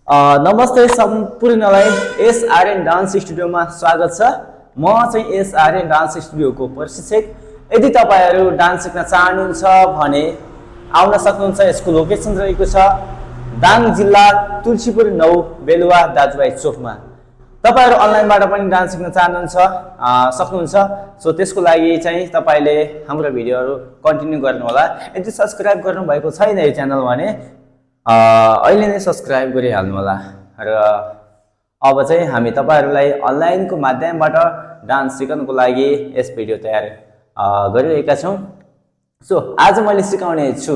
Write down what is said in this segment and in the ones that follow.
नमस्ते सम्पूर्णलाई SRN dance स्टुडियोमा स्वागत छ। म चाहिँ एसआरएन डान्स स्टुडियोको प्रशिक्षक। यदि तपाईहरु डान्स सिक्न चाहनुहुन्छ भने आउन सक्नुहुन्छ। यसको लोकेसन रहेको छ दाङ जिल्ला तुलसीपुर 9 बेलुवा दाजुभाइ चोकमा। तपाईहरु अनलाइनबाट पनि डान्स सिक्न चाहनुहुन्छ सक्नुहुन्छ। सो त्यसको लागि चाहिँ तपाईले हाम्रो भिडियोहरु कन्टिन्यू गर्नु होला। यदि सब्स्क्राइब गर्नु भएको छैन यो च्यानल भने अहिले नै सब्स्क्राइब गरिहाल्नु होला। र अब चाहिँ हामी तपाईहरुलाई अनलाइनको माध्यमबाट डान्स सिकाउनको लागि यस भिडियो तयार गरिरहेका छौं। सो आज मैले सिकाउने छु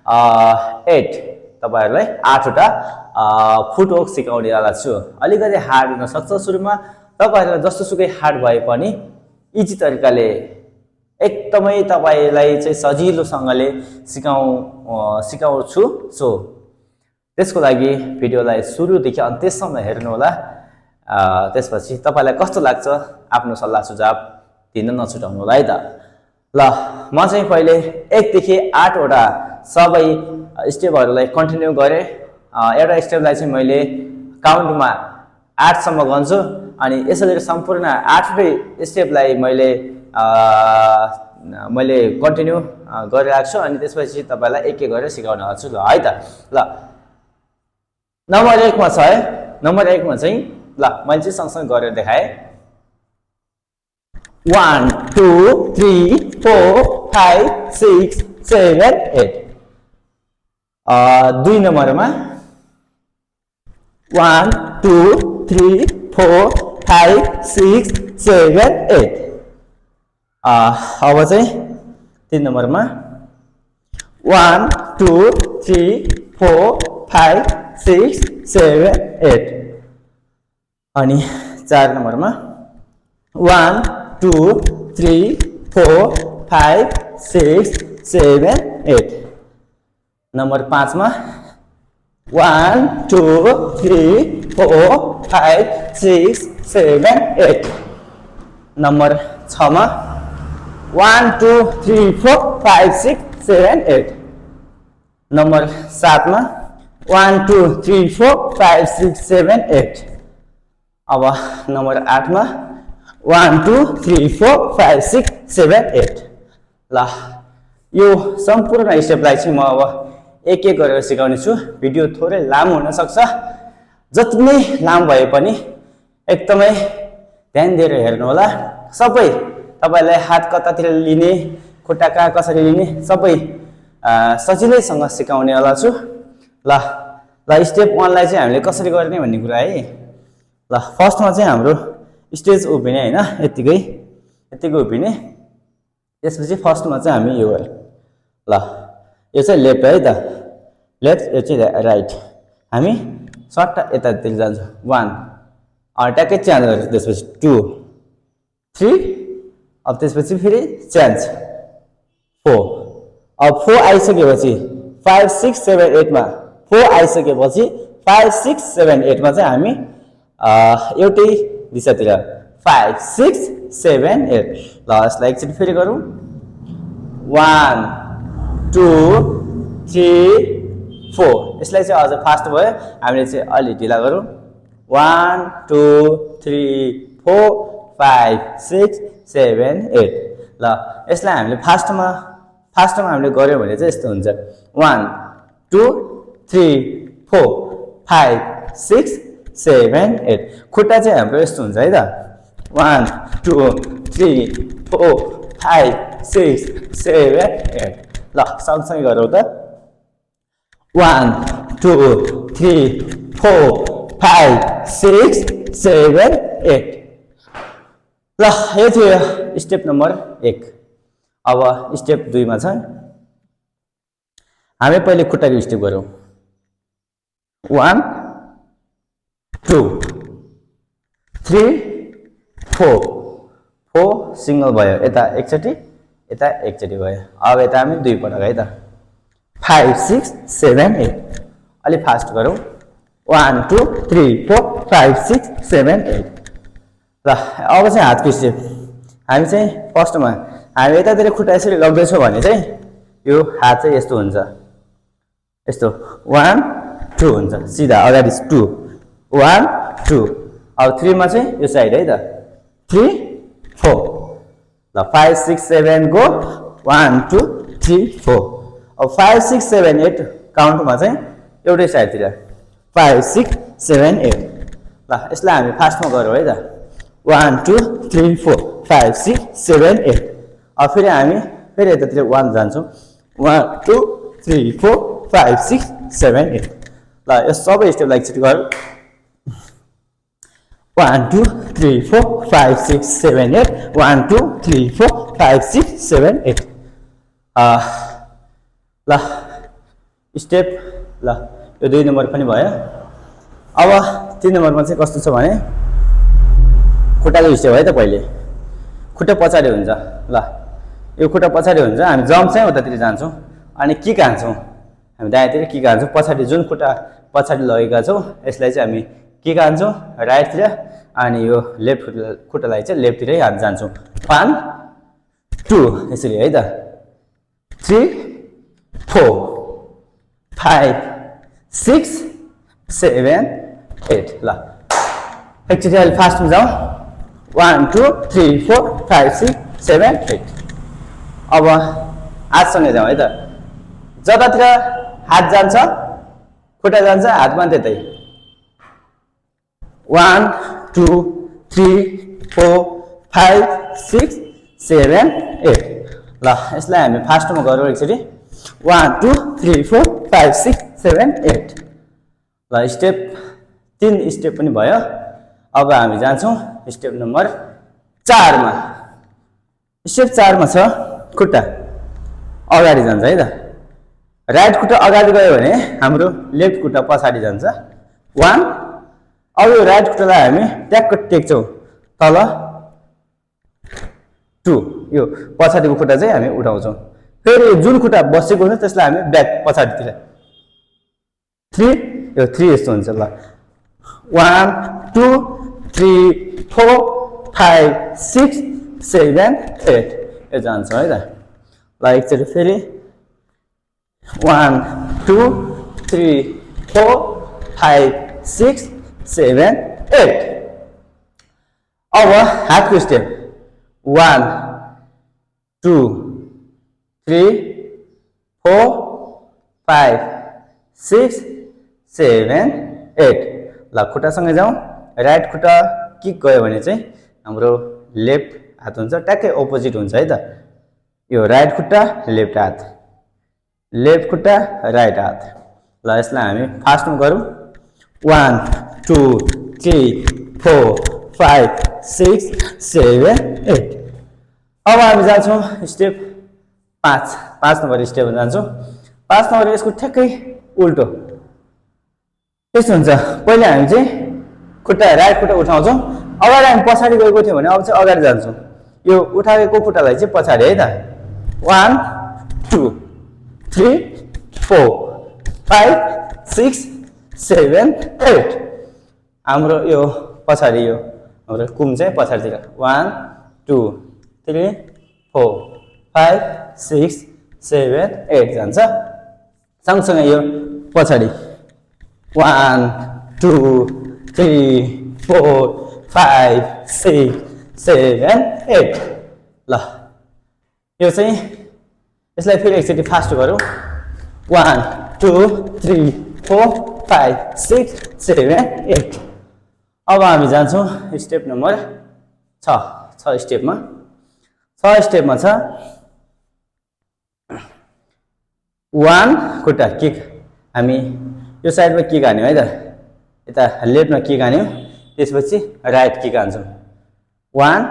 8 तपाईहरुलाई 8 वटा फुटवर्क सिकाउने वाला छु। अलिकति हार्ड हुन सक्छ सुरुमा, तपाईहरुलाई जस्तोसुकै हार्ड भए पनि इजी तरिकाले एकदमै तपाईलाई चाहिँ सजिलोसँगले सिकाउँछु। सो त्यसको लागि भिडियोलाई सुरुदेखि अन्त्यसम्म हेर्नु होला। त्यसपछि तपाईलाई कस्तो लाग्छ आफ्नो सल्लाह सुझाव दिन नछुटाउनु होला है त। ल म चाहिँ पहिले 1 देखि 8 वटा सबै स्टेपहरुलाई कन्टिन्यू गरे। एउटा स्टेपलाई चाहिँ मैले काउन्टमा 8 सम्म गन्छु अनि यसरी सम्पूर्ण 8 स्टेपलाई मैले कन्टिन्यू गरिराख्छु अनि त्यसपछि तपाईलाई एक एक गरेर सिकाउन आउँछु ल है त। ल नम्बर 1 मा छ है। नम्बर 1 मा चाहिँ ल मैले चाहिँ सँगसँगै गरेर देखाए। 1 2 3 4 5 6 7 8। 2 नम्बरमा 1 2 3 4 5 6 7 8। अब चाहिँ 3 नम्बरमा 1 2 3 4 5 6 7 8। अनि 4 नम्बरमा 1 2 3 4 5 6 7 8। नम्बर 5 मा 1 2 3 4 5 6 7 8। नम्बर 6 मा 1 2 3 4 5 6 7 8। नम्बर 7 मा 1 2 3 4 5 6 7 8। अब नम्बर 8 मा 1 2 3 4 5 6 7 8। ल यो सम्पूर्ण स्टेपलाई चाहिँ म अब एक एक गरेर सिकाउने छु। भिडियो थोरै लामो हुन सक्छ। जति नै लामो भए पनि एकदमै ध्यान दिएर हेर्नु होला। सबै तपाईलाई हात कतातिर लिने, खुट्टा कहाँ कसरी लिने सबै सजिलैसँग सिकाउने वाला छु। ल स्टेप 1 लाई चाहिँ हामीले कसरी गर्ने भन्ने कुरा है। ल फर्स्टमा चाहिँ हाम्रो स्टेज उभिने हैन, यतिकै उभिने। त्यसपछि फर्स्टमा चाहिँ हामी यो गरे। ल यो चाहिँ लेफ्ट है त, लेफ्ट यो चाहिँ राइट। हामी सट्टा यतातिर जान्छौँ। 1 ट्याक्कै चेन्ज गर्छ। त्यसपछि 2 3 अब त्यसपछि फेरि चेन्ज 4। अब 4 आइसकेपछि 5 6 7 8 मा 4 आइसकेपछि 5 6 7 8 मा चाहिँ हामी एउटै दिशातिर 5 6 7 8। ल यसलाई एकचोटि फेरि गरौँ। 1 2 3 4। यसलाई चाहिँ अझ फास्ट भयो। हामीले चाहिँ अलि ढिला गरौँ। 1 2 3 4 5 6 7 8। ल यसलाई हामीले फास्टमा हामीले गर्यो भने चाहिँ यस्तो हुन्छ। 1 2 3 4 5 6 7 8। खुट्टा चाहिँ हाम्रो यस्तो हुन्छ है त। 1 2 3 4 5 6 7 8। ल सँगसँगै गरौँ त। 1 2 3 4 5 6 7 8। ल यो थियो स्टेप नम्बर 1। अब स्टेप 2 मा छ। हामी पहिले खुट्टाको स्टेप गरौँ। 1 2 3 4 4 सिंगल भयो। यता एकचोटि यता एकचोटि भयो। अब यता हामी 2 पटक है त। 5 6 7 8। अलि फास्ट गरौँ। 1 2 3 4 5 6 7 8। ल अब चाहिँ हातको स्टेप। हामी चाहिँ फर्स्टमा हामी यतातिर खुट्टा यसरी लग्दैछौँ भने चाहिँ यो हात चाहिँ यस्तो हुन्छ। यस्तो 1 2 हुन्छ सिधा अगाडि 2 1 2 अब 3 मा चाहिँ यो साइड है त 3 4 ल 5 6 7 गो 1 2 3 4 अब 5 6 7 8 काउन्टमा चाहिँ एउटै साइडतिर 5 6 7 8 ल यसलाई हामी फास्टमा गरौँ है त 1 2 3 4 5 6 7 8 अब फेरि हामी फेरि यतातिर 1 जान्छौँ 1 2 3 4 5 6 7 8 ल यो सबै स्टेपलाई एकचोटि गरौँ 1 2 3 4 5 6 7 8 1 2 3 4 5 6 7 8 ल स्टेप ल यो 2 नम्बर पनि भयो अब 3 नम्बरमा चाहिँ कस्तो छ भने खुट्टाको स्टेप है त पहिले खुट्टा पछाडि हुन्छ ल यो खुट्टा पछाडि हुन्छ हामी जम्प चाहिँ उतातिर जान्छौँ अनि किक हान्छौँ हामी दायाँतिर किक हान्छौँ पछाडि जुन खुट्टा पछाडि लगेका छौँ यसलाई चाहिँ हामी किक हान्छौँ राइटतिर अनि यो लेफ्ट खुट्टालाई चाहिँ लेफ्टतिरै जान्छौँ 1 2 यसरी है त 3 4 5 6 7 8 ल एकचोटि अहिले फास्टमा जाउँ 1 2 3 4 5 6 7 8 अब हातसँगै जाउँ है त जतातिर हात जान्छ खुट्टा जान्छ हातमा त्यतै 1 2 3 4 5 6 7 8 ल यसलाई हामी फास्टमा गरौँ एकचोटि 1 2 3 4 5 6 7 8 ल स्टेप 3 स्टेप पनि भयो अब हामी जान्छौँ स्टेप नम्बर 4 मा स्टेप 4 मा छ खुट्टा अगाडि जान्छ है त राइट खुट्टा अगाडि गयो भने हाम्रो लेफ्ट खुट्टा पछाडि जान्छ 1 अब यो राइट खुट्टालाई हामी ट्याक्क टेक्छौँ तल 2 यो पछाडिको खुट्टा चाहिँ हामी उठाउँछौँ फेरि जुन खुट्टा बसेको हुन्छ त्यसलाई हामी ब्याक पछाडितिर 3 यो 3 यस्तो हुन्छ ल 1 2 3 4 5 6 7 8 यो जान्छ है त ल एकचोटि फेरि 1 2 3 4 5 6 7 8 अब हातको स्टेप 1 2 3 4 5 6 7 8 ल खुट्टासँगै जाउँ राइट खुट्टा किक गयो भने चाहिँ हाम्रो लेफ्ट हात हुन्छ ट्याक्कै अपोजिट हुन्छ है त यो राइट खुट्टा लेफ्ट खुट्टा राइट हात ल यसलाई हामी फास्टमा गरौँ 1 2 3 4 5 6 7 8 अब हामी जान्छौँ स्टेप 5 नम्बर स्टेपमा जान्छौँ 5 नम्बर यसको ठ्याक्कै उल्टो यस्तो हुन्छ पहिले हामी चाहिँ खुट्टा राइट खुट्टा उठाउँछौँ अगाडि हामी पछाडि गएको थियौँ भने अब चाहिँ अगाडि जान्छौँ यो उठाएको खुट्टालाई चाहिँ पछाडि है त 1 2 3 4 5 6 7 8 हाम्रो यो पछाडि यो हाम्रो कुम चाहिँ पछाडितिर 1 2 3 4 5 6 7 8 जान्छ सँगसँगै यो पछाडि 1 2 3 4 5 6 7 8 ल यो चाहिँ यसलाई फेरि एकचोटि फास्ट गरौँ 1 2 3 4 5 6 7 8 अब हामी जान्छौँ स्टेप नम्बर 6 स्टेपमा 6 स्टेपमा छ 1 खुट्टा किक हामी यो साइडमा किक हान्यौँ है त यता लेफ्टमा किक हान्यौँ त्यसपछि राइट किक हान्छौँ 1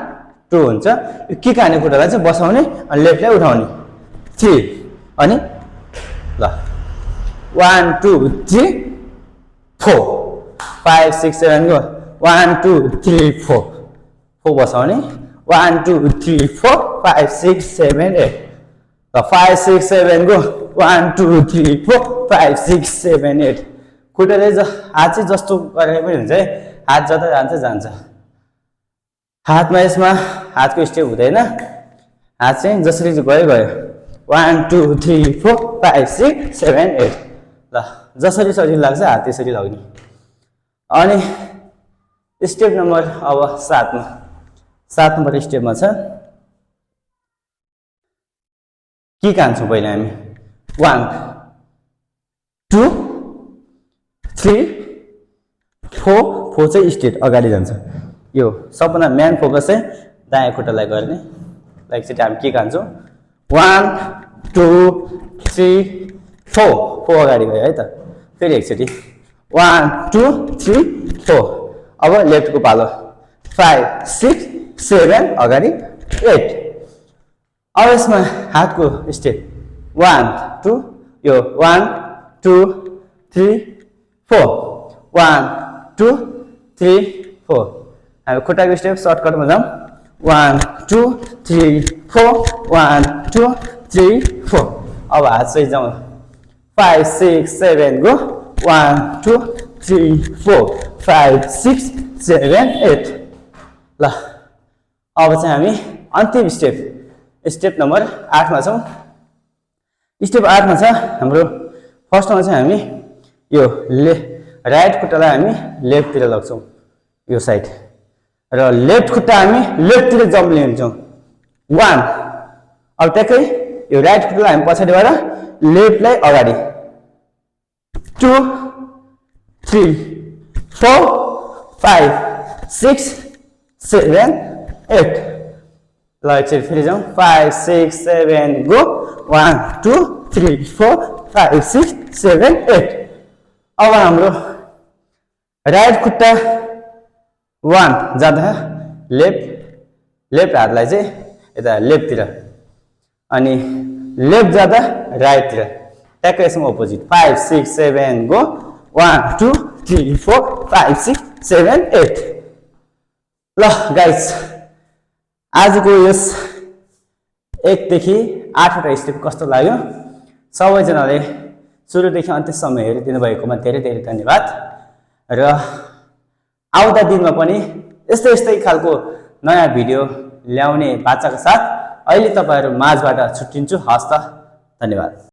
2 हुन्छ यो किक हाने खुट्टालाई चाहिँ बसाउने अनि लेफ्टलाई उठाउने 3 अनि ल 1 2 3 4 5 6 7 गो 1 2 3 4 4 बसाउने 1 2 3 4 5 6 7 8 ल 5 6 7 गो 1 2 3 4 5 6 7 8 खुट्टाले हात चाहिँ जस्तो गरेर पनि हुन्छ है हात जता जान्छ हातमा यसमा हातको स्टेप हुँदैन हात चाहिँ जसरी गयो 1 2 3 4 5 6 7 8 ल जसरी सजिलो लाग्छ हात त्यसरी लग्ने। अनि स्टेप नम्बर अब 7 मा 7 नम्बर स्टेपमा छ के कान्छौँ पहिला हामी 1 2 3 4 4 चाहिँ स्टेट अगाडि जान्छ। यो सबभन्दा मेन फोकस चाहिँ दायाँ खुट्टालाई गर्ने। लाइक चाहिँ हामी के कान्छौँ 1 2 3 4 4 अगाडि गयो है त। फेरि एकचोटि 1 2 3 4। अब लेफ्टको पालो 5 6 7 अगाडि 8। अब यसमा हातको स्टेप 1 2 यो 1 2 3 4 1 2 3 4। हामी खुट्टाको स्टेप सर्टकटमा जाउँ 1 2 3 4 1 2 3 4। अब हात चाहिँ जाउँ 5 6 7 गो 1 2 3 4 5 6 7 8। ल अब चाहिँ हामी अन्तिम स्टेप नम्बर 8 मा छौँ। स्टेप 8 मा छ हाम्रो फर्स्टमा चाहिँ हामी यो राइट खुट्टालाई हामी लेफ्टतिर लग्छौँ यो साइड र लेफ्ट खुट्टा हामी लेफ्टतिर जम्प लिन्छौँ 1। अब ट्याक्कै यो राइट खुट्टालाई हामी पछाडिबाट लेफ्टलाई अगाडि 2 3 4 5 6 7 8। ल एकचोटि फेरि जाउँ 5 6 7 गो 1 2 3 4 5 6 7 8। अब हाम्रो राइट खुट्टा 1 जाँदा लेफ्ट हातलाई चाहिँ यता लेफ्टतिर अनि लेफ्ट जाँदा राइटतिर ट्याक्कै यसमा अपोजिट 5 6 7 गो 1 2 3 4 5 6 7 8। ल गाइस आजको यस 1 देखि 8 वटा स्टेप कस्तो लाग्यो? सबैजनाले सुरुदेखि अन्त्यसम्म हेरिदिनु भएकोमा धेरै धेरै धन्यवाद। र आउँदा दिनमा पनि यस्तै खालको नयाँ भिडियो ल्याउने बाचाका साथ अहिले तपाईहरु माझबाट छुट्टिन्छु। हस्त धन्यवाद।